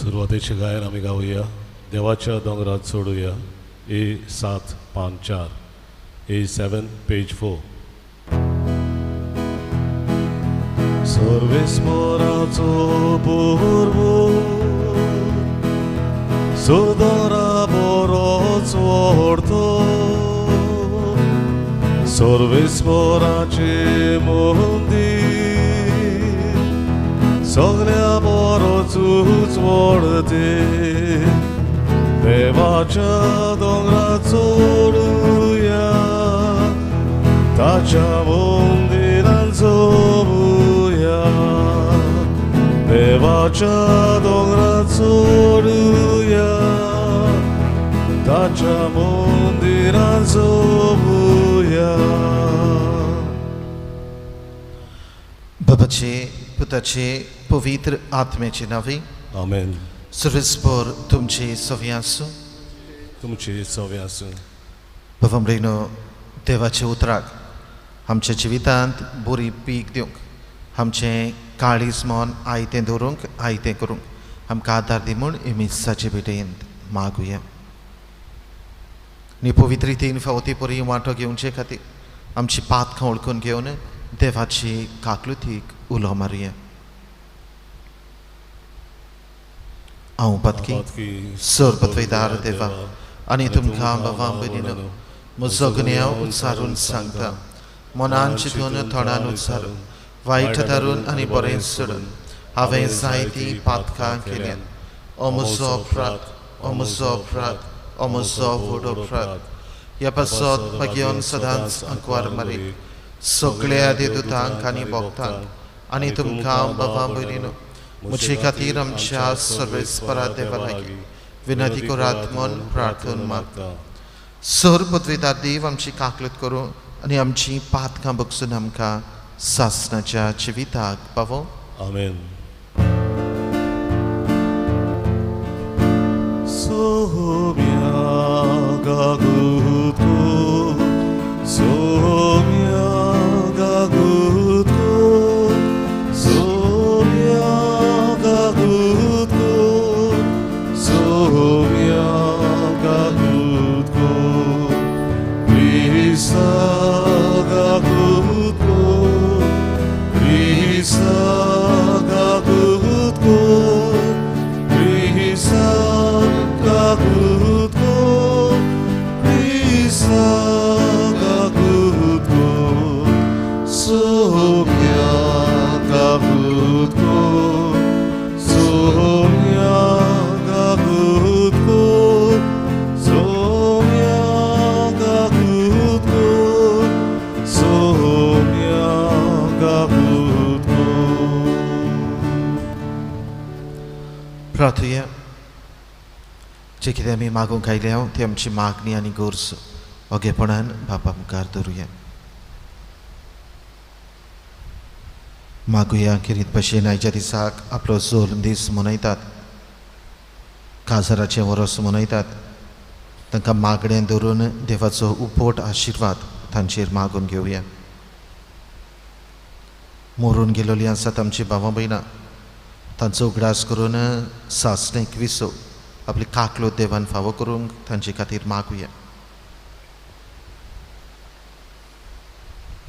सुरवातेचें गायन आमी गावया देवाच्या दोंगरार चडुया. ए 7 5 4, ए 7 पेज 4. सर्वेस्पराचो पुर्वो सुदरा बरोच व्हडतो, सर्वेस्पराचें मंदीर सगळ्या बरोच व्हडते, देवाच्या दोंगरार चडुया, ताच्या मंदिरान चोवया, देवाच्या दोंगरार चडुया, ताच्या मंदिरान चोवया. बाबाचे, पुताचे, पवित्र आत्म्याचे नावे. आमेन. सर्वेस्पर तुमचे सवे आसूं. तुमची सवे आसूं. बाबा भयणो, देवाच्या उतराक आमच्या जिवितांत बरी पीक दिवंक, आमचें काळीज मन आयतें दवरूंक, आयतें करूंक आमकां आदार दी म्हूण हे मिसाचे भेटेंत मागुया. आनी पवित्र रितीन फावती परी वांटो घेवचे खातीर आमची पातकां वळखून घेवन देवाची काकलुतीक उलो मारुया. हांव पातकी सर पतवेदार देवा आनी तुमकां बाबा भयणीनो म्हजो गुन्यांव उच्चारून सांगता, मनान चिंतून थोडान उच्चारून, वायट धरून आनी बरें सोडून हांवें जायतीं पातकां केल्यात. ओ म्हजो अपराध, ओ म्हजो अपराध, ओ म्हजो व्हड अपराध. ह्या पासत मागीर सदांच अंकवार मारी सगळ्या देदुतांक आनी भक्तांक आनी तुमकां बाबा भयणीनो म्हजे खातीर आमच्या सर्वेस्परा देवा लागीं विनंती करात म्हूण प्रार्थना मागता. सर पदवेदार देव आमची काकलत करूं आनी आमची पातकां बगसून आमकां सासणाच्या जिविताक पावो. आमेन. सोम्या गागुतो, सोम्या गागुतो, सोम्या गागुतो, सोम्या गागुतो, क्रिस्ता गागुतो, क्रिस्ता गागुतो, क्रिस्ता गागुतो, क्रिस्ता गागुतो, सोम्या गागुतो, सोम्या गागुतो, सोम्या गागुतो, सोम्या गागुतो. प्रार्थुया. जे कितें आमी मागूंक आयल्या ती आमची मागणी आनी गरज ओगेपणान बापा मुखार दवरुया. मागुया किरीत भशेन आयच्या दिसाक आपलो जोल्म दीस मनयतात, काजाराचें वरस मनयतात, तांकां मागणें दवरून देवाचो उपोट आशिर्वाद तांचेर मागून घेवया. मरून गेलोलीं आसात आमची भावां भयणां, तांचो उगडास करून सासणेक विसो आपली काकलो देवान फावो करूंक तांचे खातीर मागुया.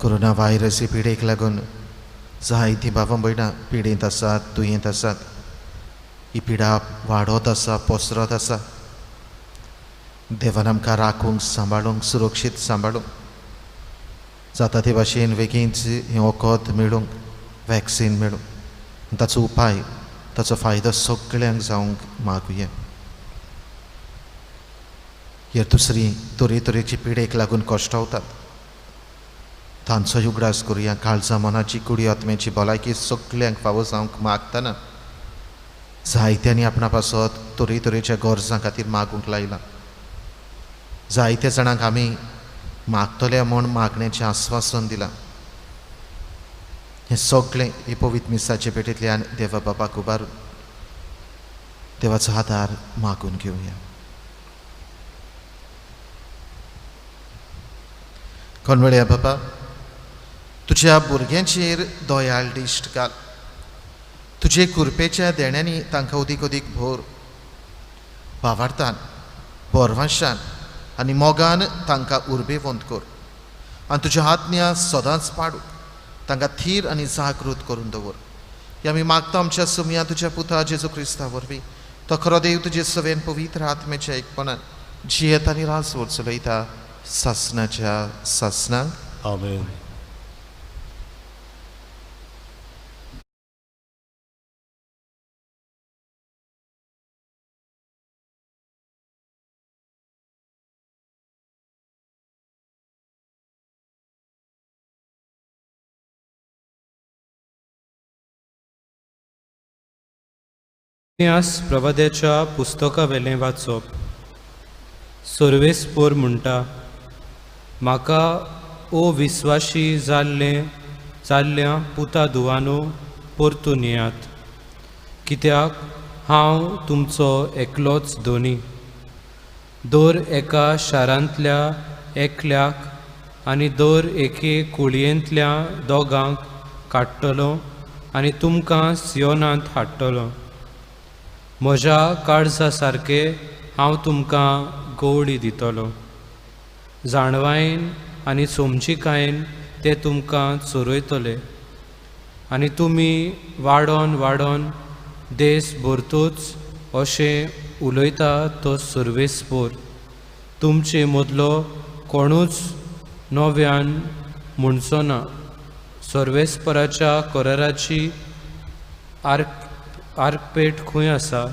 कोरोना व्हायरस हे पिडेक लागून जायतीं भावां भयणां पिडेंत आसात, दुयेंत आसात. ही पिडा वाडत आसा, पसरत आसा. देवान आमकां राखूंक, सांबाळूंक, सुरक्षीत सांबाळूंक जाता ते भाशेन बेगीनच हें वखद मेळूंक, वॅक्सीन मेळूंक, ताचो उपाय, ताचो फायदो सगळ्यांक जावंक मागुया. ह्या दुसरी तरेतरेची पिडेक लागून कश्टावतात तांचो उगडास करुया. काळजा मनाची, कुडी आत्म्याची भलायकी सगळ्यांक फावो जावंक मागतना जायत्यांनी आपणा पासत तरेतरेच्या गरजां खातीर मागूंक लायलां. जायत्या जाणांक आमी मागतले म्हूण मागण्याचें आस्वासन दिलां. हें सगळें हे पवित्र मिसाचे पेटेंतल्यान देवा बापाक उबारून देवाचो आदार मागून घेवया. कोणवेळ्या बाबा, तुज्या भुरग्यांचेर दयाळ दिश्ट घाल. तुजे कृपेच्या देण्यांनी तांकां अदीक अदीक भर। भावार्थान, बोरवाशान आनी मोगान तांकां उर्बेवंत कर आनी तुज्या आज्ञा सदांच पाडूंक तांकां थीर आनी जागृत करून दवर। हे आमी मागता आमच्या सुमया तुज्या पुता जेजू क्रिस्ता वरवीं, तो खरो देव तुजे सवेन पवित्र आत्म्याच्या एकपणान जियेत आनी राजवट चलयता सासनाच्या सासनाक। आमेन। इतिहास प्रवाद्याच्या पुस्तकावेलें वाचप। सर्वेस्पोर म्हणटा, म्हाका ओ विस्वाशी जाल्ल्या पुता धुवानो परतून येयात, कित्याक हांव तुमचो एकलोच धनी। दर एका शारांतल्या एकल्याक आनी दर एके कुळयेंतल्या दोगांक काडटलो आनी तुमकां सियोनांत हाडटलो। म्हज्या काळजा सारकें हांव तुमकां गवळी दितलो, जाणवायेन आनी समजिकायेन ते तुमकां चरयतले आनी तुमी वाडोन वाडोन देश भरतूच अशें उलयता तो सर्वेस्पोर। तुमचे मदलो कोणूच नव्यान म्हणचो ना, सर्वेस्पराच्या कराराची आर्कपेट खंय आसा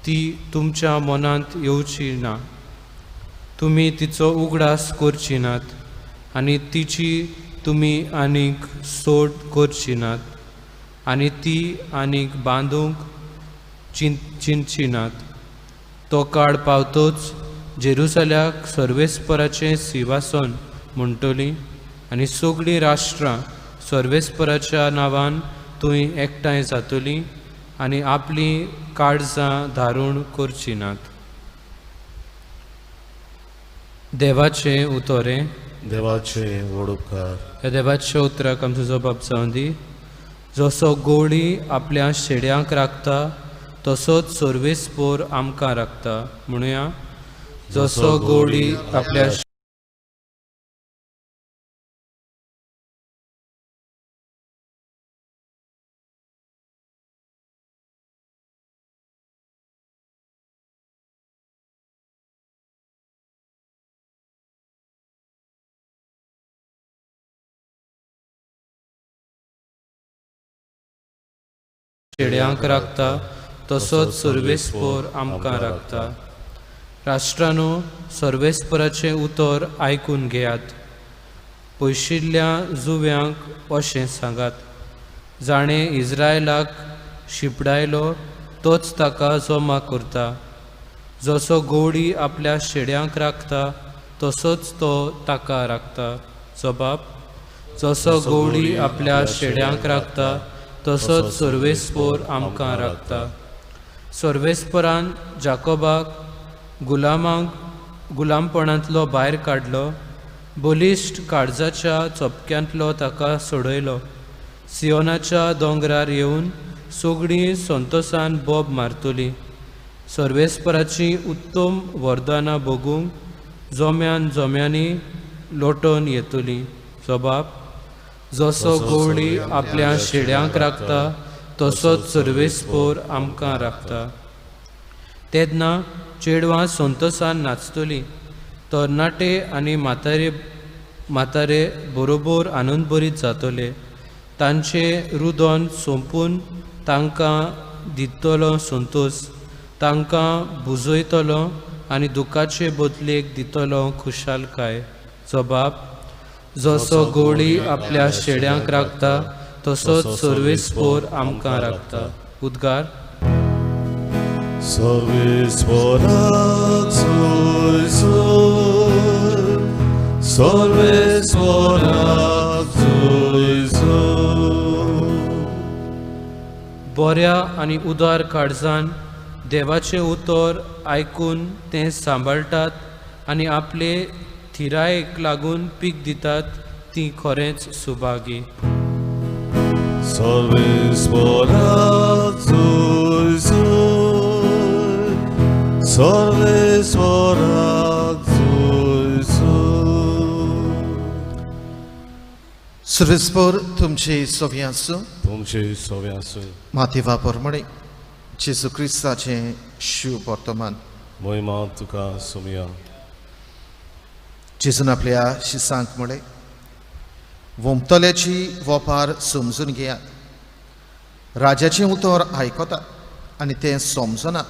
ती तुमच्या मनांत येवची ना, तुमी तिचो उगडास करची नात आनी तिची तुमी आनीक सोड करची नात आनी ती आनीक बांदूंक चिंतची नात। तो काळ पावतोच जेरुसल्याक सर्वेस्पराचें सिंहासन म्हणटली आनी सगळीं राष्ट्रां सर्वेस्पराच्या नांवान थंय एकठांय जातली आनी आपलीं काळजां धारूण करची नात। देवाचें उतरें। देवाचें व्हड उपकार। ह्या देवाच्या उतराक आमचो जबाब जावं दी। जसो गोळी आपल्या शेड्यांक राखता तसोच सर्वेस्पोर आमकां राखता। म्हणुया, जसो गोळी आपल्या शेड्यांक राखता तसोच सर्वेस्पोर आमकां राखता। राष्ट्रानो, सर्वेस्पराचें उतर आयकून घेयात। पयशिल्ल्या जुव्यांक अशें सांगात, जाणें इस्रायलाक शिपडायलो तोच ताका जमा करता। जसो गोडी आपल्या शेड्यांक राखता तसोच तो ताका राखता। जबाब, जसो गोडी आपल्या शेड्यांक राखता तसोच सर्वेस्पोर आमकां राखता। सर्वेस्परान जाकोबाक गुलामपणांतलो भायर काडलो, बलिश्ट काळजाच्या चपक्यांतलो ताका सोडयलो। सियोनाच्या दोंगरार येवन सगळीं संतोसान बोब मारतली। सर्वेस्पराची उत्तम वरदानां भोगूंक जोम्यान जोम्यांनी लोटोन येतली। जबाब, जसो गोवळी आपल्या शेड्यांक राखता तसोच सर्वेस्पोर आमकां राखता। तेन्ना चेडवां संतोसान नाचतलीं, तरणाटे आनी म्हातारे बरोबर आनंदभरीत जातले। तांचें रुदन सोंपून तांकां दितलो संतोस, तांकां बुजयतलो आनी दुखाचे बदलेक दितलो खुशालकाय। जबाब, जसो गोळी आपल्या शेड्यांक राखता तसोच सर्वेस्पोर आमकां राखता। उद्गार। सर्वेस्पोराक सोय सोय, सर्वेस्पोराक सोय सोय। बऱ्या आनी उदार काळजान देवाचें उतर आयकून तें सांबाळटात आनी आपले थिरायेक लागून पीक दितात ती खरेंच सुभागी। सर्वेस्पराक जोय जोय, सर्वेस्पराक जोय जोय. सर्वेस्पर तुमचे सोवी आसूं, तुमचे सोवी आसूं. मातेवा प्रमाणे जेजू क्रिस्ताचें शुभ वर्तमान. महिमा तुका सोमया. जेजून आपल्या शिसांक म्हळें, वोमतल्याची वोपार समजून घेयात. राजाचें उतर आयकता आनी तें समजना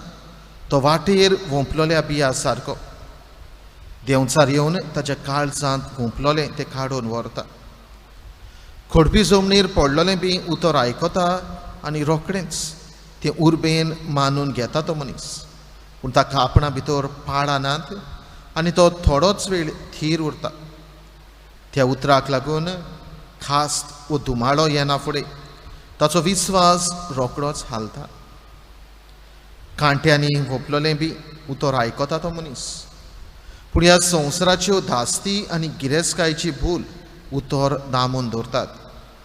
तो वाटेर वोंपलोल्या बिया सारको. देंवचार येवन ताच्या काळजांत वोंपलोलें तें काडून व्हरता. खोडपी जमनीर पडलोलें बी उतर आयकता आनी रोखडेंच तें उर्बेन मानून घेता तो मनीस. पूण ताका आपणा भितर पाळां नात आनी तो थोडोच वेळ थीर उरता. त्या उतराक लागून खास वो धुमाळो येना फुडें ताचो विस्वास रोखडोच हालता. कांट्यांनी वोपलोलें बी उतर आयकता तो मनीस, पूण ह्या संवसाराच्यो धास्ती आनी गिरेस्तकायेची भूल उतर दामून दवरतात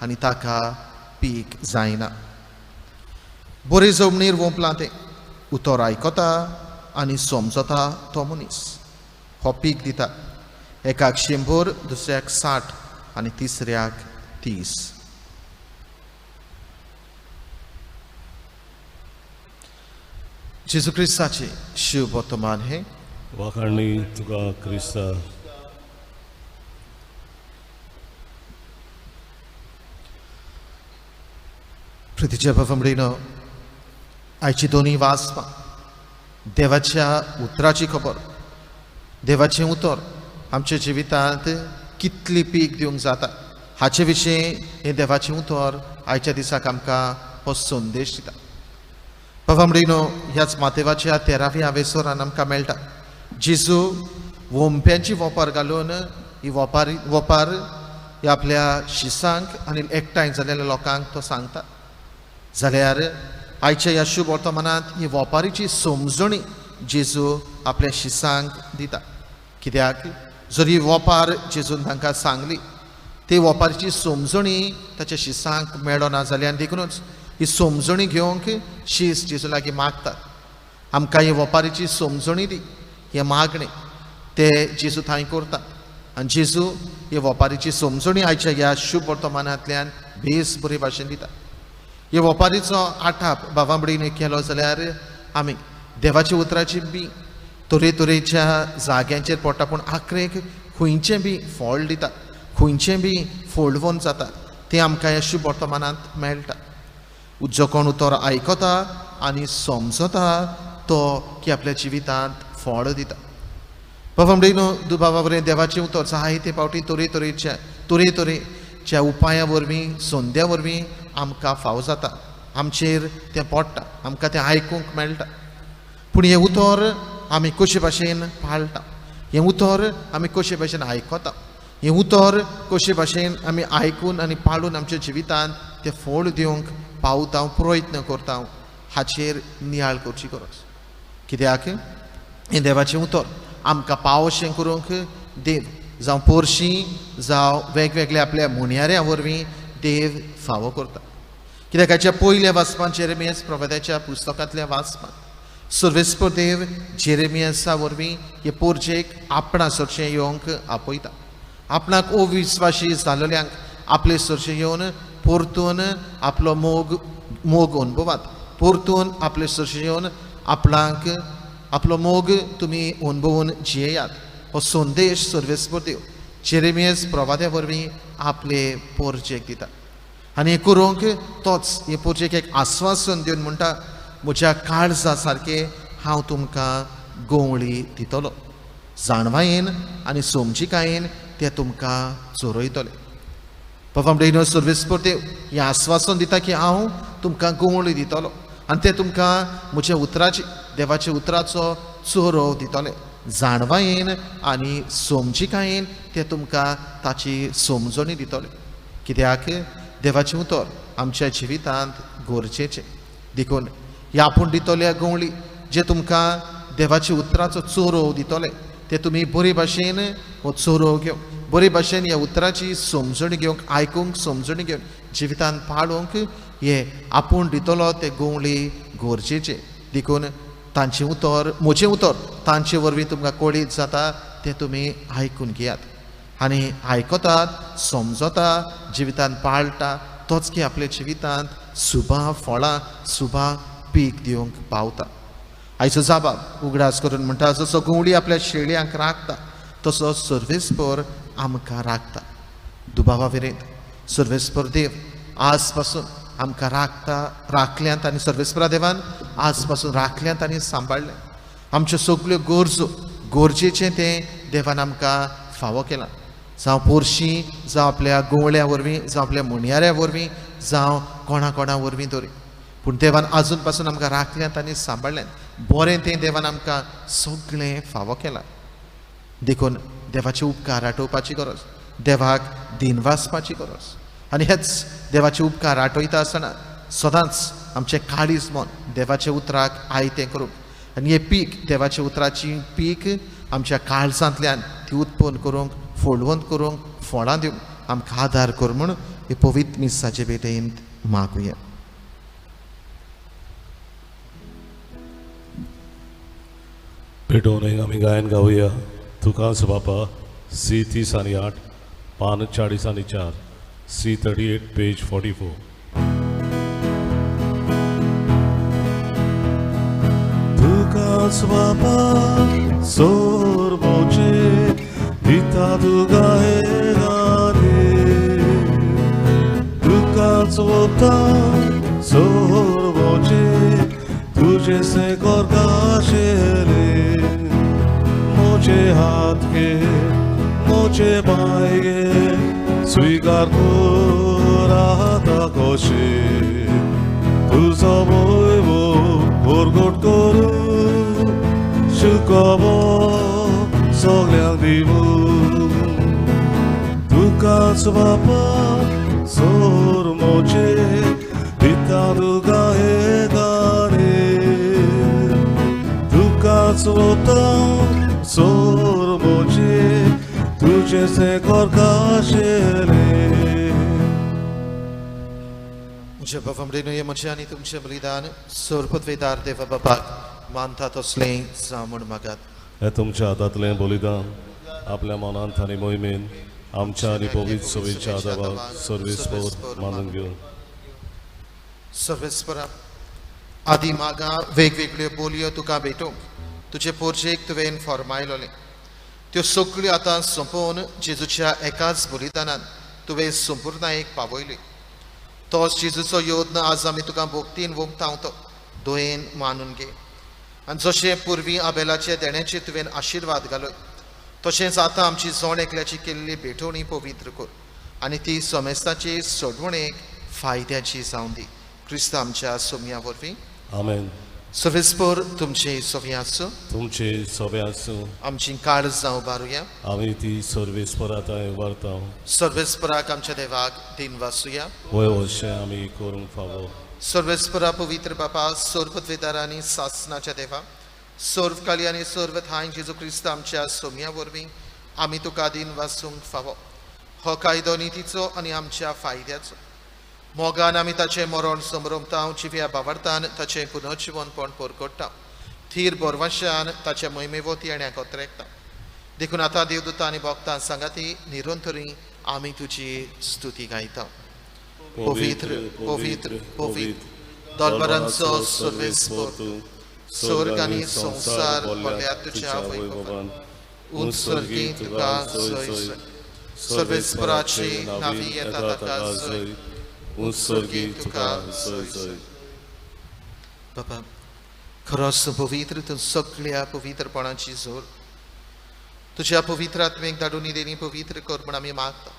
आनी ताका पीक जायना. बरे जमनीर वोंपलां तें उतर आयकता आनी समजता तो मनीस हो पीक दिता. एकाक 100, दुसऱ्याक 60 आनी तिसऱ्याक 30. जेजू क्रिस्ताचें शुभ वर्तमान हें. वाखाणणी तुका क्रिस्ता. प्रितीच्या भावांनो, आयची दोनूय वाचपां देवाच्या उतराची खबर, देवाचें उतर आमच्या जिवितांत कितली पीक दिवंक जाता हाचे विशीं हें देवाचें उतर आयच्या दिसाक आमकां हो संदेश दिता. भावांनो, ह्याच मातेवाच्या 13व्या आवेसोरान आमकां मेळटा जेजू वोंप्यांची वोपार घालून ही वोपार ह्या आपल्या शिसांक आनी एकठांय जाल्ल्या लोकांक तो सांगता. जाल्यार आयच्या ह्या शुभ वर्तमानांत ही वोपारीची समजणी जेजू आपल्या शिसांक दिता. कित्याक जर ही वोपार जेजून तांकां सांगली ती वोपारीची समजणी ताच्या शिसांक मेळना जाल्यार देखूनच ही समजणी घेवंक शीस जेजू लागीं मागतात. आमकां ही वोपारीची समजणी दी हें मागणें ते जेजू थंय करतात आनी जेजू ही वोपारीची समजणी आयच्या ह्या शुभ वर्तमानांतल्यान बेस बरे भाशेन दिता. हे वोपारीचो आठाप भावां भयणींनी केलो जाल्यार आमी देवाच्या उतराची बी तरेतरेच्या जाग्यांचेर पडटा, पूण आखरेक खंयचें बी फळ दिता, खंयचें बी फोडवून जाता तें आमकां ह्या शुभ वर्तमानांत मेळटा. जो कोण उतर आयकता आनी समजता तो की आपल्या जिवितांत फळ दिता. बाबा न्हू दुबावा वरवीं देवाचें उतर जायते फावटी तरेतरेच्या तरेतरेच्या उपाया वरवीं संद्या वरवीं आमकां फाव जाता, आमचेर तें पडटा, आमकां तें आयकूंक मेळटा. पूण हें उतर आमी कशे भाशेन पाळटा, हें उतर आमी कशे भाशेन आयकता, हें उतर कशे भाशेन आमी आयकून आनी पाळून आमच्या जिवितांत तें फळ दिवंक पावता, प्रयत्न करता, हाचेर नियाळ करची गरज. कित्याक हें देवाचें उतर आमकां पावशें करूंक देव जावं पोरशीं जावं वेगवेगळ्या आपल्या म्हणयाऱ्या वरवीं देव फावो करता. कित्याक हाच्या पयल्या वाचपान जेरेमियस प्रवादाच्या पुस्तकांतल्या वाचपान सर्वेस्पर देव जेरेमियसा वरवीं हे पोरजेक आपणा सरचें येवंक आपयता. आपणाक अविस्वाशी जाल्ल्यांक आपले सरचें येवन परतून आपलो मोग मोग अनुभवात, परतून आपले सरचें येवन आपणाक आपलो मोग तुमी अनुभवून जियेयात. हो संदेश सर्वेस्पर देव जेरेमियस प्रवाद्या वरवीं आपले पोरजेक दिता. आनी हें करूंक तोच हे पोरजेक एक आस्वासन दिवन म्हणटा, म्हज्या काळजा सारकें हांव तुमकां गंवळी दितलो, जाणवायेन आनी समजिकायेन ते तुमकां चोरयतले. बाबा म्हणटा सर्वेस्पर देव हें आस्वासन दिता की हांव तुमकां गंवळी दितलो आनी ते तुमकां म्हज्या उतराची देवाच्या उतराचो चोरव दितले, जाणवायेन आनी समजिकायेन ते तुमकां ताची समजणी दितले. कित्याक देवाचें उतर आमच्या जिवितांत गरजेचें. देखून ह्या आपूण दितले गंवळी जे तुमकां देवाच्या उतराचो चोरव दितले ते तुमी बरे भाशेन हो चोरव घेवन बरे भाशेन ह्या उतराची समजणी घेवंक, आयकूंक समजणी घेवन जिवितान पाळूंक हे आपूण दितलो ते गवळी गरजेचे. देखून तांचें उतर, म्हजें उतर तांचे वरवीं तुमकां कळीत जाता तें तुमी आयकून घेयात आनी आयकतात, समजता, जिवितान पाळटा तोच की आपल्या जिवितांत सुबा फळां, सुबा पीक दिवंक पावता. आयचो जाबाब उगडास करून म्हणटा, जसो गवळी आपल्या शेळयांक राखता तसो सर्वेस्पर आमकां राखता. दुबावा विरेंत सर्वेस्पर देव आज पासून आमकां राखता, राखल्यांत आनी सर्वेस्परा देवान आज पासून राखल्यांत आनी सांबाळ्ळें. आमच्यो सगल्यो गरजो, गरजेचें तें देवान आमकां फावो केलां. जावं पोरशी, जावं आपल्या गवळ्या वरवीं, जावं आपल्या म्हणयाऱ्या वरवीं, जावं कोणा कोणा वरवीं तरी, पूण देवान आजून पासून आमकां राखल्यांत आनी सांबाळ्ळ्यांत. बरें तें देवान आमकां सगळें फावो केलां. देखून देवाचे उपकार आठोवपाची गरज, देवाक दिनवासपाची गरज. आनी हेच देवाचे उपकार आठयता आसतना सदांच आमचें काळीज मन देवाच्या उतराक आयतें करूंक आनी हें पीक, देवाच्या उतराची पीक आमच्या काळजांतल्यान ती उत्पन्न करूंक, फळवंत करूंक, फळां दिवंक आमकां आदार कर म्हूण हे पवित्र मिसाचे भेटेंत मागुया. पेटोवन आमी गायन गावया तुकाच बापा, सी 30 आनी 8, पान 40 आनी 4, सी 38 पेज 44. तुकाच बापा सोरमोचे दिता तुका हे गाणे, तुकाच वता सोरमोचे तुझे से करकाशेले, मोचे हात के मोचे पाय गे स्वीकार राहता कशे, तुजो वैभव परगट करूं शिकवो सगळ्यांक दिवूं. तुकाच बापा सोरमोचे दिता तुका हे गाणे, तुकाच वता सोरमोचे तुझे से करकाशेले. म्हज्या बाबा म्हणे म्हजें आनी तुमचें बलिदान सर्वपदवेदार देवा बापाक मानता तसलें जावं म्हूण मागात. हें तुमच्या हातांतलें बलिदान आपल्या मनांत आनी मोहिमेन आमच्या आनी पवित्र सभेच्या आदाबाक सर्वेस्पर मानून घेवन. सर्वेस्परा आदी मागा वेगवेगळ्यो बोलयो तुका भेटूंक तुजे पोरजेक तुवें फॉर्मायलोलें त्यो सगळ्यो आतां सोंपोवन जेजूच्या एकाच बलिदानान तुवें संपूर्णायेक पावयली. तोच जेजूचो योद्न आज आमी तुका भोक्तीन वोगतांव तो दोयेन मानून घे. आनी जशें पुर्वी आबेलाचे देण्याचे तुवें आशिर्वाद घालय तशेंच आतां आमची जण एकल्याची केल्ली भेटवणी पवित्र कर आनी ती समेस्ताची सोडवणेक फायद्याची जावन दी. क्रिस्त आमच्या सोमया वरवीं. आमेन. सर्वेस्पर तुमचे सोव्या आसूं, तुमचे सोव्या आसूं. आमची काळजां उबारुया, आमी ती सर्वेस्परा थंय उबारता. सर्वेस्पराक आमच्या देवाक दिन वासुया. वय अशें आमी करूंक फावो. सर्वेस्परा पवित्र बापा, सर्वपदवेदार आनी सासनाच्या देवा, सर्वकाली आनी सर्व ठांय जेजू क्रिस्त आमच्या सोमया वरवीं आमी तुका दिन वासूंक फावो. हो कायदो नितीचो आनी आमच्या फायद्याचो. मोगान आमी ताचें मरण समरमता, जिव्या बावडतान ताचें पुनर्जिवनपण परगट्टा, थीर बोरवाशान ताचे मोहिमेवती आनी कोत्रेकता. देखून आतां देवदूता आनी भक्तां सांगाती निरंतरी आमी तुजी स्तुती गायता. पवित्र पवित्र पवित्र दरबारांचो सर्वेस्पर, स्वर्ग आनी संवसार भरल्यात तुज्या वैभवान. उंच स्वर्गी तुका जय जय, सर्वेस्पराची नावी येता ताका जय, उंच स्वर्गी तुका जय जय. बाबा खरोच पवित्र तूं सगळ्या पवित्रपणाची जोर तुज्या पवित्र आत्मेक धाडून देणी पवित्र कर म्हूण आमी मागता.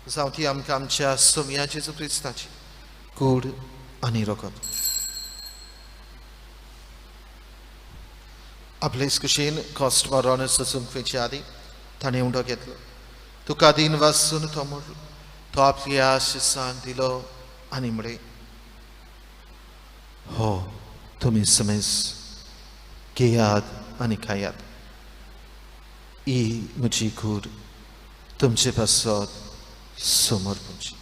जावं ती आमकां आमच्या सोमया जेजू क्रिस्ताची कूड आनी रगत. आपलेच कुशीन कश्ट मरण सोसूंक वयचे आदीं ताणें उंडो घेतलो, तुका दिन वासून तो मोडलो, तो आपल्या शिसांक दिलो आनी म्हळें, हो तुमी समेज घेयात आनी खायात, ही म्हजी कूड तुमचे पासत समर्पणची.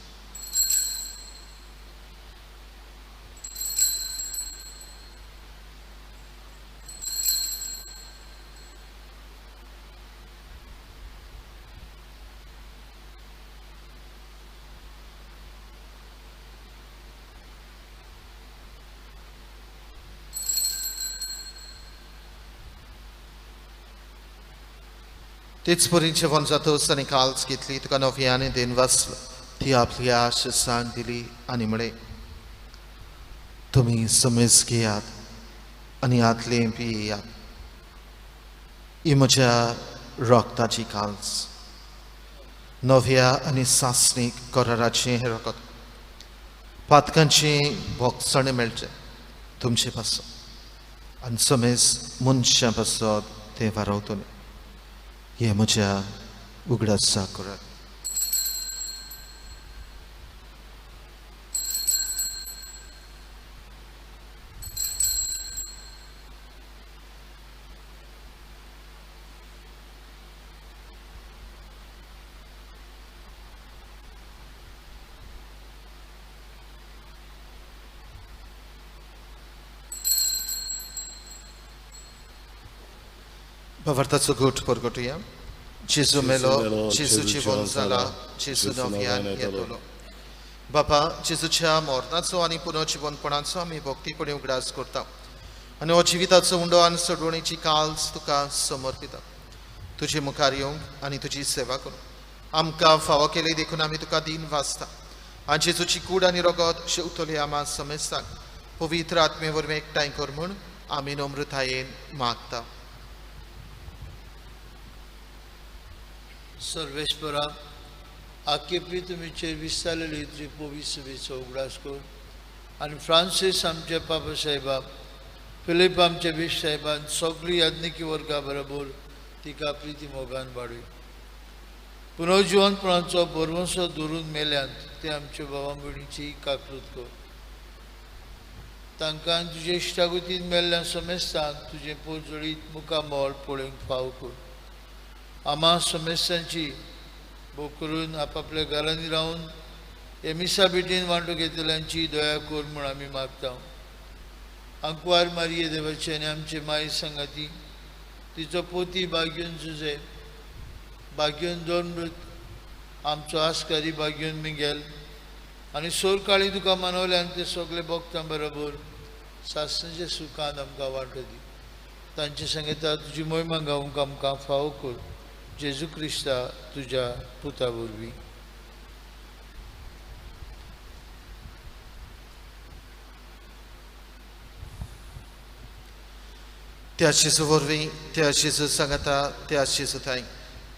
तेच परी जेवण जातच आनी काल्स घेतली, तुका नव्याने then वाचलो, ती आपली आशिसान दिली आनी म्हळें, तुमी समेज घेयात आनी हातलें पियात, ही म्हज्या रक्ताची काल्स, नव्या आनी सासणीक कराराचें हें रगत, पातकांचें भोगसणें मेळचें तुमचे पासत आनी समेज मनशां पासत तें वारवतलें. हे म्हज्या उगडासा करात. भावार्थाचो घोट परगटुया. जेजू मेलो, जेजू जिवन जाला, जेजू नव्यान येतलो. बापा, जेजूच्या मरणाचो आनी पुनर्जिवनपणाचो आमी भक्तीपणी उगडास करता आनी हो जिविताचो उंडो आनी सोडवणीची काल्स तुका समर्पिता. तुजे मुखार येवंक आनी तुजी सेवा करूंक आमकां फावो केली देखून आमी तुका दीन वाचता आनी जेजूची कूड आनी रगत शेवतली आमा समेस्ताक पवित्र आत्मे वरवीं एकठांय कर म्हूण आमी नम्रतायेन मागता. सर्वेस्परा आकेपी तुमीचेर विस्तारलेली तुजी पवित्र सभेचो उगडास कर आनी फ्रांसीस आमचे पापा साहेबा, फिलीप आमचे बीश साहेबान सगळी याज्ञिकी वर्गा बरोबर तिका प्रिती मोगान वाडय. पुनर्जिवनपणाचो भरवंसो धरून मेल्यांत ते आमच्या बाबा भयणीची काकृत कर. तांकां तुजे इश्टागतीन मेल्ल्या समेस्तांक तुजें पोजडीत मुखामळ पळोवंक फाव कर. आमा समेस्तांची भोग करून आपापल्या घरांनी रावन हे मिसा भेटीन वांटो घेतल्यांची दया कर म्हूण आमी मागता. आंकवार मारिये देवाचे आनी आमचे माई सांगाती, तिचो पोती बाग्योन जुजे, बाग्योन दोन मृत, आमचो आस्कारी बाग्योन मिगेल आनी सोरकाळी तुका मानवल्यान ते सगळे भोगतां बरोबर सासणाच्या सुखान आमकां वांटो दी. तांचे सांगता तुजी मोहिमा गावंक आमकां फावो कर. जेजू क्रिस्ता तुज्या पुता वरवीं. त्या जेजू वरवीं, त्या जेजू सांगता, त्या जेजू थांय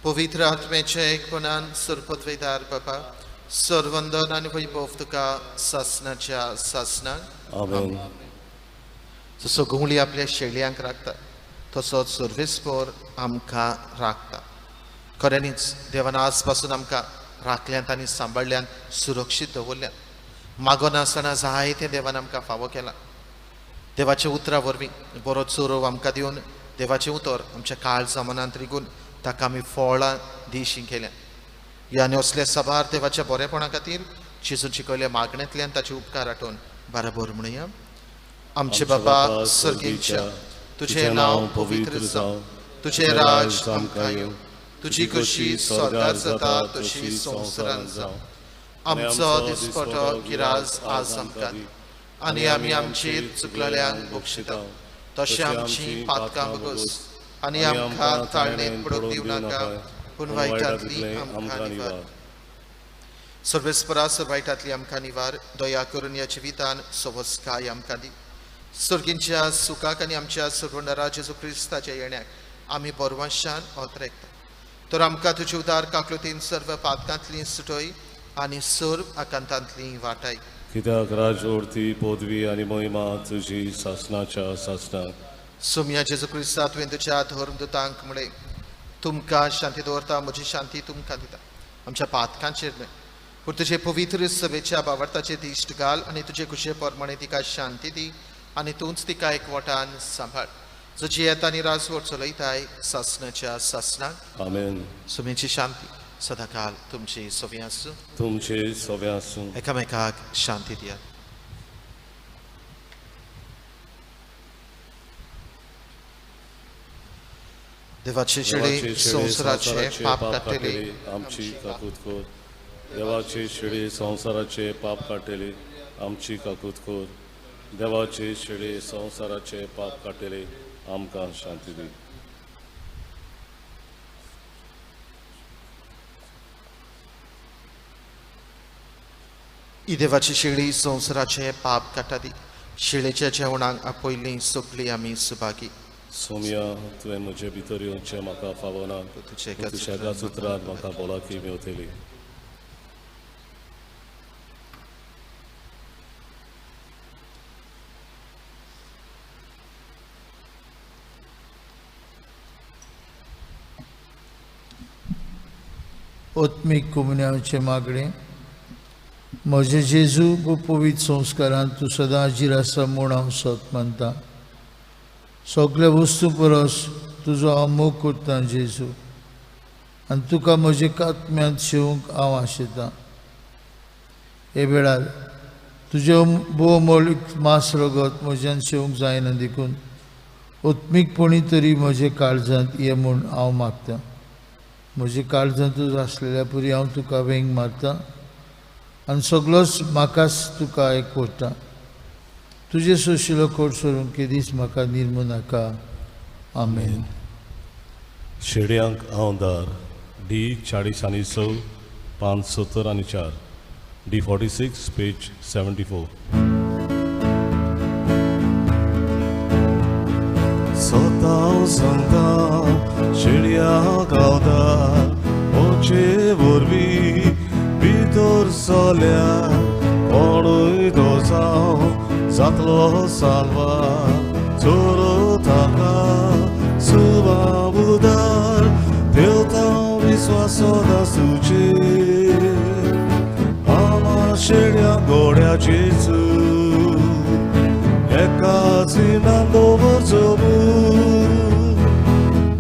पवित्र आत्म्याच्या एकपणान सरपदवेदार बापा, सर्वंदन आनी वैभव तुका सासणाच्या सासणाक. आमेन. जसो घुंवळी आपल्या शेळयांक राखता तसोच सर्वेस्पर आमकां राखता. खऱ्यांनीच देवान आज पासून आमकां राखल्यांत आनी सांबाळ्ळ्यांत, सुरक्षीत दवरल्यात. मागोनासतना जायतें देवान आमकां फावो केलां. देवाच्या उतरा वरवीं बरो चोरव आमकां दिवन देवाचें उतर आमच्या काळजा मनांत रिगून ताका आमी फळां दिशी केल्यात. ह्या आनी असल्या साबार देवाच्या बरेपणा खातीर जेजून शिकयल्या मागण्यांतल्यान ताचे उपकार आठोवन बराबर म्हणुया. आमचे बाबा सर्गेच्या, तुझें नांव पवित्र जावं, तुझें राज आमकां येवं, तुजी खुशी स्वर्गार जाता तशी संवसारांत जावं. आमचो दिसपटो गिराज आज आमकां दी आनी आमी आमचेर चुकलेल्यांक बक्षिता तशें आमची पातकां बगस आनी आमकां ताळणेंत पडूंक दिवं नाका, पूण वायटांतली आमकां निवार. सर्वेस्परा वायटांतली आमकां निवार, दया करून ह्या जिवितान सवस्काय आमकां दी. सर्गींच्या सुखाक आनी आमच्या सर्वंडरा जेजू क्रिस्ताच्या येण्याक आमी बरवाशान ओतरेकता. तर आमकां तुजे उदार काकलुतीन सर्व पातकांतली सुटय आनी सर्व आकांतांतली वाटाय. कित्याक राजवर्ती पदवी आनी महिमा तुजी सासणाच्या सासणाक. सोम्या जेजू क्रिस्ता, तुवें तुज्या धर्मदूतांक म्हळें, तुमकां शांती दवरता, म्हजी शांती तुमकां दिता. आमच्या पातकांचेर न्हय पूण तुजे पवित्र सभेच्या भावार्थाचे दिश्ट घाल आनी तुजे खुशे प्रमाणे तिका शांती दी आनी तूंच तिका एकवटान सांबाळ, जो जियेता आनी राजवट चलयताय सासणाच्या सासणाक. आमेन. सुमेची शांती सदाकाल तुमची सवी आसूं, तुमचे सवे आसूं। एकामेकाक शांती दियात। देवाचे शेळी संवसाराचे पाप काडटले आमची काकूत कर। देवाचे शेळी संवसाराचे पाप काडटले आमची काकूत कर। देवाचे शेळी संवसाराचे पाप काडटले आमकां शांती दी। ही देवाची शेळी संवसाराचे पाप काडटा ती शेळेच्या जेवणाक आपयली सगळी आमी सुभागी। सोम्या तुवें म्हजे भितर येवचें म्हाका फावना, तुज्या एकाच उतरान म्हाका भलायकी मेवतली। आत्मीक कोमुन्यांवचें मागणें। म्हजे जेजू पवित्र संस्कारान तूं सदां हाजीर आसा म्हूण हांव सत मानता। सगल्या वस्तू परस तुजो हांव मोग करतां जेजू, आनी तुका म्हजे कात्म्यांत शेवंक हांव आशेतां। हे वेळार तुजें भोवमोलीक मांस रगत म्हज्यान शेवंक जायना देखून आत्मीकपणी तरी म्हजे काळजांत ये म्हूण हांव मागतां। म्हजे काळजांतूच आसलेल्या पुरी हांव तुका वेंग मारतां आनी सगळोच म्हाकाच तुका एक करता। तुजें सोशिलो कोट सोडून केदीच म्हाका निर्मू नाका। आमेन। शेड्यांक हांव दार डी 40 आनी 6 5 70 आनी 4 डी 46 पेज 74। सताव सांगता शेड्यांक हांव दार म्हजे वरवीं भितर सल्या कोणूय तो जावं जातलो साल्वार चोरो ताका सुबाबुदार देवता विस्वास सदां तुजेर आमा शेड्या गोड्या जेजू एका जिनान दवरचो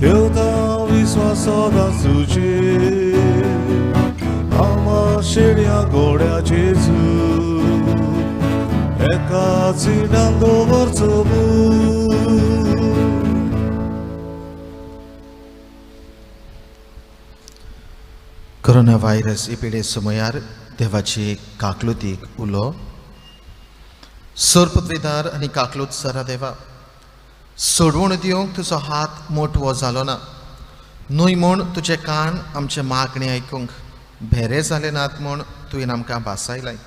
देवता विस्वास सदां तुजेर आमा शेड्या गोड्या जेजू एका जिनान दवरचो। कोरोना व्हायरस ही पिडे समयार देवाची काकलुतीक उलो। सोरपत्वेदार आनी काकलूत सरा देवा सोडवण दिवंक तुजो हात मोटवो जालो ना, न्हय म्हूण तुजे कान आमचे मागणें आयकूंक भेरे जाले नात म्हूण तुवें आमकां भासायलाय।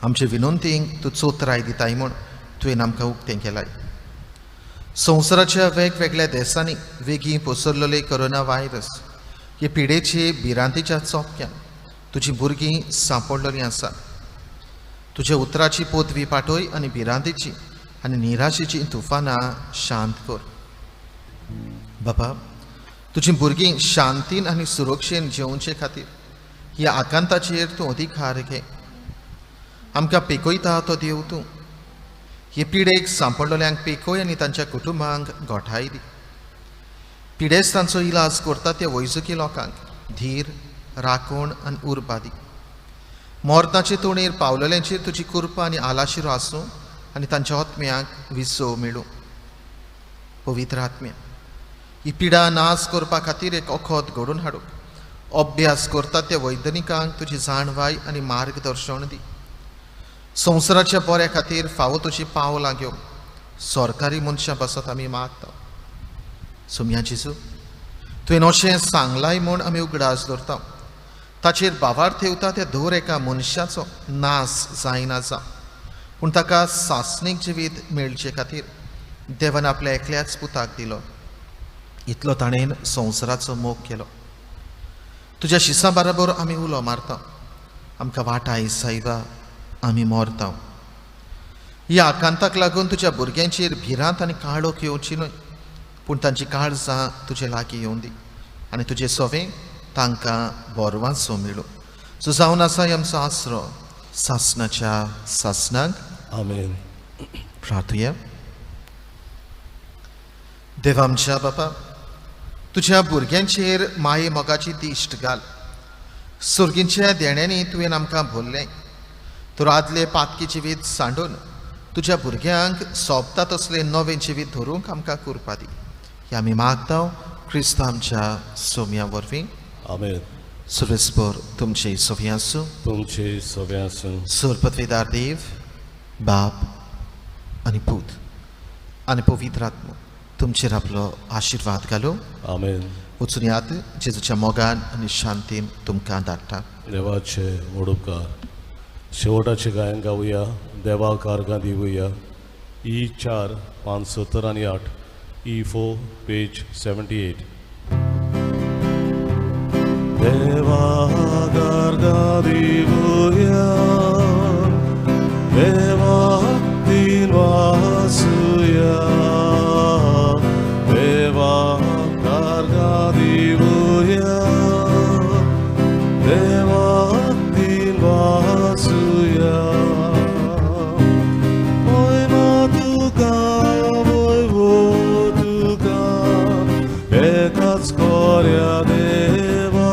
आमचे विनंतींक तूं चोतराय दिताय म्हूण तुवें आमकां उक्तें केलाय। संवसाराच्या वेगवेगळ्या देशांनी वेगीं पसरलेले कोरोना व्हायरस हे पिडेचे भिरांतीच्या चोपक्यान तुजी भुरगीं सांपडलेलीं आसात। तुज्या उतराची पोतवी पाटय आनी भिरांतीची आनी निराशेची तुफानां शांत कर। बाबा तुजी भुरगीं शांतीन आनी सुरक्षेन जेवचे खातीर ह्या आकांताचेर तूं अधिकार घे। आमकां पेकयता तो देव तूं। हे पिडेक सांपडलेल्यांक पेकय आनी तांच्या कुटुंबांक गोठाय दी। पिडेस्तांचो इलाज करता त्या वैजकी लोकांक धीर राखण आनी उर्बा दी। मरणाचे तोणेर पावलेल्यांचेर तुजी कृपा आनी आलाशिरो आसूं आनी तांच्या आत्म्यांक विसव मेळूं। पवित्र आत्म्या ही पिडा नाश करपा खातीर एक वखद घडोवन हाडूंक अभ्यास करता त्या वैज्ञानिकांक तुजी जाणवाय आनी मार्गदर्शन दी। संवसाराच्या बऱ्या खातीर फावो तशी पावलां घेवंक सरकारी मनशां पासत आमी मागता। सोम्या जेजू तुवें अशें सांगलाय म्हूण आमी उगडास दवरता। ताचेर भावार्थ ठेवता त्या दर एका मनशाचो नाश जायना जावं, पूण ताका सासणीक जिवीत मेळचे खातीर देवान आपल्या एकल्याच पुताक दिलो। इतलो ताणें संवसाराचो मोग केलो। तुज्या शिसां बराबर आमी उलो मारता, आमकां वाटाय सायबा, आमी मरता। ह्या आकांताक लागून तुज्या भुरग्यांचेर भिरांत आनी काळोख येवची न्हय, पूण तांची काळजां तुजे लागीं येवन दी आनी तुजें सोवें तांकां बोरवांचो मेळूं। सो जावन आसा आमचो आसरो सासणाच्या सासणाक। आमेन। प्रार्थुया। देवा आमच्या बापा, तुज्या भुरग्यांचेर माये मोगाची दिश्ट घाल. सोर्गींच्या देण्यांनी तुवें आमकां भरलें. तर आदले पातकी जिवीत सांडून तुज्या भुरग्यांक सोबता तसलें नवें जिवीत धरूंक आमकां कुरपा दी. हें आमी मागता क्रिस्त आमच्या सोम्या वरवीं. आमेन. सुरेस्पर तुमचे सवी आसूं. तुमचे सवे आसूं. सरपत्वेदार देव बाप आनी पूत आनी पवित्र आत्मो तुमचेर आपलो आशिर्वाद घालूं. आमेन. वचून यात जेजूच्या मोगान आनी शांतीन तुमकां धाडटा. देवाचे वडुपकार. शेवटाचे गायन गावया. देवाक आर्गां दिवया. ई 4 5 70 आनी 8. ई 4 पेज 78. देवाक आर्गां दिवया, देवाक तीन वासुया, देवाक आर्गां दिवया, देवाक तीन वासुया. मोयमा तुका वयवो तुका एकाच कोऱ्या देवा,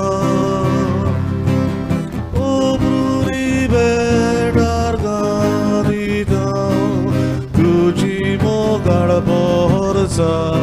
ओब्रुरी बेडार गादिता तुजी मोगाळ बोरसा.